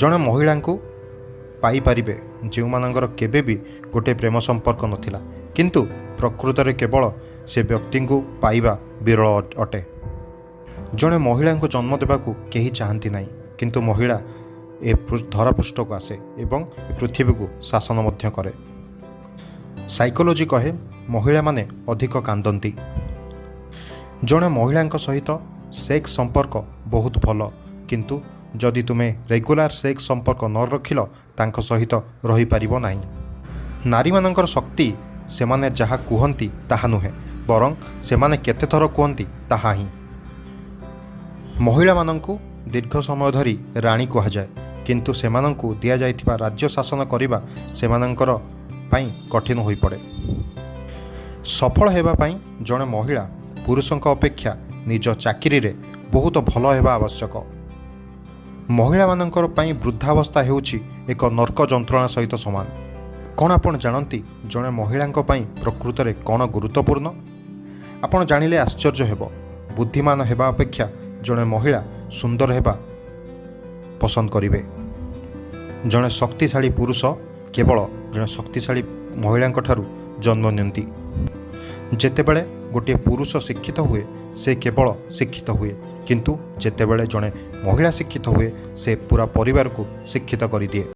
ଜଣେ ମହିଳାଙ୍କୁ ପାଇପାରିବେ ଯେଉଁମାନଙ୍କର କେବେ ବି ଗୋଟିଏ ପ୍ରେମ ସମ୍ପର୍କ ନଥିଲା, କିନ୍ତୁ ପ୍ରକୃତରେ କେବଳ ସେ ବ୍ୟକ୍ତିଙ୍କୁ ପାଇବା ବିରଳ ଅଟେ। ଜଣେ ମହିଳାଙ୍କୁ ଜନ୍ମ ଦେବାକୁ କେହି ଚାହାନ୍ତି ନାହିଁ, କିନ୍ତୁ ମହିଳା ଏ ଧରାପୃଷ୍ଠକୁ ଆସେ ଏବଂ ଏ ପୃଥିବୀକୁ ଶାସନ ମଧ୍ୟ କରେ। ସାଇକୋଲୋଜି କହେ, ମହିଳାମାନେ ଅଧିକ କାନ୍ଦନ୍ତି। ଜଣେ ମହିଳାଙ୍କ ସହିତ ସେକ୍ସ ସମ୍ପର୍କ ବହୁତ ଭଲ, କିନ୍ତୁ ଯଦି ତୁମେ ରେଗୁଲାର ସେକ୍ସ ସମ୍ପର୍କ ନ ରଖିଲ, ତାଙ୍କ ସହିତ ରହିପାରିବ ନାହିଁ। ନାରୀମାନଙ୍କର ଶକ୍ତି ସେମାନେ ଯାହା କୁହନ୍ତି ତାହା ନୁହେଁ, ବରଂ ସେମାନେ କେତେଥର କୁହନ୍ତି ତାହା ହିଁ। ମହିଳାମାନଙ୍କୁ ଦୀର୍ଘ ସମୟ ଧରି ରାଣୀ କୁହାଯାଏ, କିନ୍ତୁ ସେମାନଙ୍କୁ ଦିଆଯାଇଥିବା ରାଜ୍ୟ ଶାସନ କରିବା ସେମାନଙ୍କର ପାଇଁ କଠିନ ହୋଇପଡ଼େ। ସଫଳ ହେବା ପାଇଁ ଜଣେ ମହିଳା ପୁରୁଷଙ୍କ ଅପେକ୍ଷା ନିଜ ଚାକିରିରେ ବହୁତ ଭଲ ହେବା ଆବଶ୍ୟକ। ମହିଳାମାନଙ୍କର ପାଇଁ ବୃଦ୍ଧାବସ୍ଥା ହେଉଛି ଏକ ନର୍କ ଯନ୍ତ୍ରଣା ସହିତ ସମାନ। କ'ଣ ଆପଣ ଜାଣନ୍ତି ଜଣେ ମହିଳାଙ୍କ ପାଇଁ ପ୍ରକୃତରେ କ'ଣ ଗୁରୁତ୍ୱପୂର୍ଣ୍ଣ? ଆପଣ ଜାଣିଲେ ଆଶ୍ଚର୍ଯ୍ୟ ହେବ, ବୁଦ୍ଧିମାନ ହେବା ଅପେକ୍ଷା ଜଣେ ମହିଳା ସୁନ୍ଦର ହେବା ପସନ୍ଦ କରିବେ। ଜଣେ ଶକ୍ତିଶାଳୀ ପୁରୁଷ କେବଳ ଜଣେ ଶକ୍ତିଶାଳୀ ମହିଳାଙ୍କ ଠାରୁ ଜନ୍ମ ନିଅନ୍ତି। ଯେତେବେଳେ ଗୋଟିଏ ପୁରୁଷ ଶିକ୍ଷିତ ହୁଏ, ସେ କେବଳ ଶିକ୍ଷିତ ହୁଏ, କିନ୍ତୁ ଯେତେବେଳେ ଜଣେ ମହିଳା ଶିକ୍ଷିତ ହୁଏ, ସେ ପୁରା ପରିବାରକୁ ଶିକ୍ଷିତ କରିଦିଏ।